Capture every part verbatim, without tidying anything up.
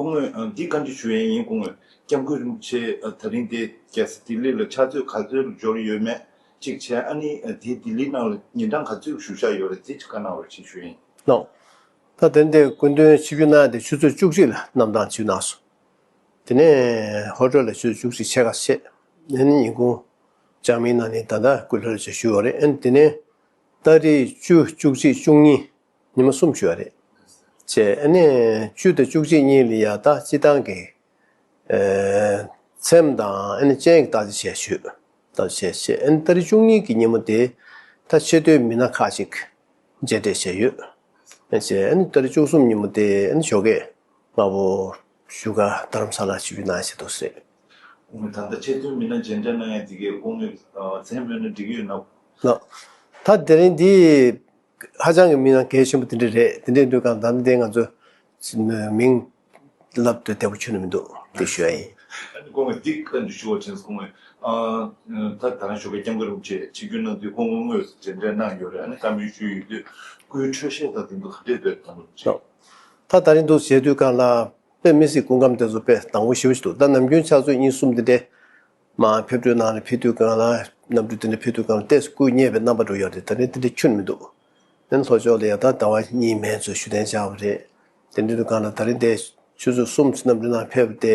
སྐུ་ངོ་འདི་བཀའ་འདྲི་ཞུ་ཡས་ཡིན། སྐུ་ངོ་སྐྱབས་མགོན་རིན་པོ་ཆེ་ད་རིང་འདི་རྒྱལ་ས་ལྡི་ལི་ལ་ཕྱག་ཚོད་ག་ཚོད་ལ་འབྱོར་ཡོད་མེད་གཅིག་བྱས། ཨ་ནི་འདི་ལྡི་ལི་ནང་ལ་ཉིན་གྲངས་ག་ཚོད་བཞུགས་བཞག་ཡོད་རེད། དེ་གཅིག་བཀའ་གནང་བར་ཞེས་ཞུ་ཡིན། ལགས། ད་དེ་འདི་སྐུ་མདུན་ཆིབས་བསྒྱུར་གནང་སྟེ་ཆུ་ཚོད་བཅུ་གཅིག་ལ་གནམ་ཐང་ཆིབས་གནང་སོང་། དེ་ནས་ཧོ་ཊེལ་ལ་ཆུ་ཚོད་བཅུ་གཅིག་ཕྱེད་ཀ་བྱས། ཨ་ནི་ཉིན་གུང་ལྕགས་མིག་ནང་ནས་ད་ལྟ་སྐུ་ལྷོད་ལ་བཞུགས་ཡོད་རེད། ཨ་ནི་དེ་ནས་ཏ་རིག་བཅུ། བཅུ་གཅིག། བཅུ་གཉིས། ཉི་མ་གསུམ་བཞུགས་ཡོད་རེད། བྱས་ཨ་ནི་བཅུ་དང་བཅུ་གཅིག་གཉིས་ལ་ཡ་ད་སྤྱི་བཏང་གི་ཨེ་མཚམས་དང་ཨ་ནི་སྤྱན་གྱི་བརྟག་དཔྱད་བྱས་ཞུས། བརྟག་དཔྱད་བྱས་བྱས། ཨ་ནི་ཏ་རིག་བཅུ་གཉིས་ཀྱི་ཉིན་མོ་དེ་ད་ཆེས་མཐོའི་མི་སྣ་ཁག་ཅིག་མཇལ་འཕྲད་བྱས་ཡོད། ཨ་བྱས་ཨ་ནི་ཏ་རིག་བཅུ་གསུམ་ཉིན་མོ་དེ་ཨ་ནི་ཞོགས་ཀས་སྔ་པོ་བཞུགས་སྒར་རྡ་རམ་ས་ལར་ཆིབས་བསྒྱུར་གནང་བྱས་འདུག་ཟེར། ད་ལྟ་ཆེས་མཐོའི་མི་སྣ་མཇལ་འཕྲད་གནང་ཡ་དེ་གའི་སྐུ་ངོས་མཚན་སྨོས་ན་འགྲིག་གི་ཡོད་ན། ལགས། ད་དེ་རིང་འདི་ཧ་ཅང་གི་མི་སྣ་གལ་ཆེན་པོ་དེ་འདྲ་རེད། དེ་འདྲ་འདུག་གང་ད་ལྟ་དེ་ང་ཚོ་མིང་ལབ་དུས་བདེ་པོ་ཁྱོན་ནས་མི་འདུག་དེ་ཞུ་ཡ་ཡིན། ཨ་ནི་སྐུ་ངོ་འདི་བཀའ་འདྲི་ཞུ་བ་བྱས། སྐུ་ངོ་ཨ་ད་ད་རང་ཞོགས་ཀས་སྐྱབས་མགོན་རིན་པོ་ཆེ་ཆིབས་བསྒྱུར་གནང་དུས་སྐུ་ངོ་དངོས་སུ་མཇལ་འཕྲད་གནང་ཡོད་རེད། ཨ་ནི་བཀའ་མོལ་ཞུས་ཡོད་དུས་སྐུའི་འཕྲོད་བཞེས་དང་དེ་ཚོ་ག་འདྲས་འདུག་སྐུ་ངོ་ཅིག་ད་ད་རིང་འདུག་བྱས་དུས་གང་ལ་དཔེ་མི་སྲིད་སྐུ་ཁམས་དེ་ཚོ་དཔེ་དྭངས་པོ་ཞེ་པོ་ཞིག་འདུག་ད་ནམ་རྒྱུན་ཕྱག་ཚོད་གཉིས་གསུམ་དེ་འདྲས་མར་ཕེབས་འགྲོའི་ནང་ལ་ཕེབས་དུས་གང་ལ་གནམ་གྲུ་དེ་འདྲས་ཕེབས་དུས་གང་ལ་ཏོག་ཙམ་སྐུ་བརྙས་པའི་རྣམ་པ་འདྲ་ཡོད་རེད། ད་རིང་དེ་འདྲས་ཁྱོན་མི་འདུག་ཨ་ནི་ལྷོ་ཕྱོགས་ལ་ཡ་ད་ཟླ་བ་གཉིས་མན་ཚོད་བཞུགས་གདན་འཇགས་པ་རེད། དེ་འདྲས་འདུག་གང་ལ་ད་རིང་དེ་ཆུ་ཚོད་གསུམ་གནམ་གྲུའི་ནང་ཕེབས་ཏེ་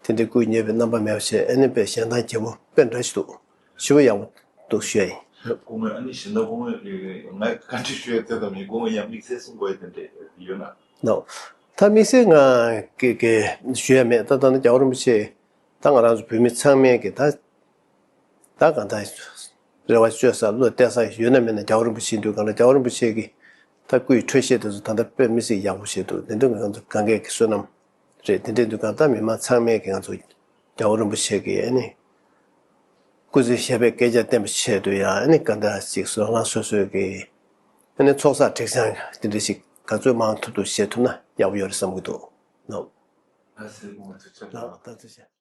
དེ་འདྲས་སྐུ་བརྙས་པའི་རྣམ་པ་མེད་པ་བྱས། ཨ་ནི་དཔེ་གཞན་དང་བརྗེ་པོ་དཔེ་འདྲ་ཞིག་འདུག་ཞེ་པོ་ཡག་པོ་འདུག་ཞུ་ཡ་ཡིན། སྐུ་ངོ་ཨ་ནི་གཞན་དག་སྐུ་ངོ་ངས་བཀའ་འདྲི་ཞུ་ཡ་དེ་ཙམ་མིན། སྐུ་ངོ་ཡང་དམིགས་བསལ་གསུང་དགོས་ཡ་དེ་འདྲས་ཡོད་ན། ལགས། ད་དམིགས་བསལ་ང་གི་གི་ཞུ་ཡ་མེད། ད་ད་ནི་རྒྱལ་བ་རིན་པོ་ཆེ་ད་ང་རང་ཚོ་བོད་མི་ཚང་མས་གི་ད་ད་གང་ལྟར་རེ་བ་བཅོལ་ས་བློ་གཏད་ས་ཡོད་ན་མེད་ན་རྒྱལ་བ་རིན་པོ་ཆེ་འདུག་གང་ལ་རྒྱལ་བ་རིན་པོ་ཆེ་གི་ད་སྐུའི་འཕྲོད་བཞེས་དེ་ཚོ་ད་ལྟ་དཔེ་མི་སྲིད་ཡག་པོ་བྱས་འདུག་དེ་འདྲ་ང་ཚོ་གང་གས་གི་བསོད་ནམས་རེད། དེ་འདྲས་འདུག་གང་ལྟར་མི་མང་ཚང་མས་གི་ང་ཚོ་རྒྱལ་བ་རིན་པོ་ཆེ་གི་ཨ་ནི་སྐུ་ཚེ་ཞབས་པད་བསྐལ་བརྒྱར་བརྟན་པའི་ཆེད་དུ་ཡང་ཨ་ནི་ག་འདྲ་ཅིག་སོ་ལང་སོ་སོའི་གི་ཨ་ནི་ཚོགས་བསགས་སྒྲིག་སྦྱང་དེ་འདྲ་ཞིག་ག་ཚོད་མང་ཐུབ་ཐུབ་བྱེད་ཐུབ་ན་ཡག་པོ་ཡོད་རེད་བསམ་གི་འདུག་ལགས། ལགས་སོ། ཐུགས་རྗེ་ཆེ། ལགས། ད་ཐུགས་རྗེ་ཆེ།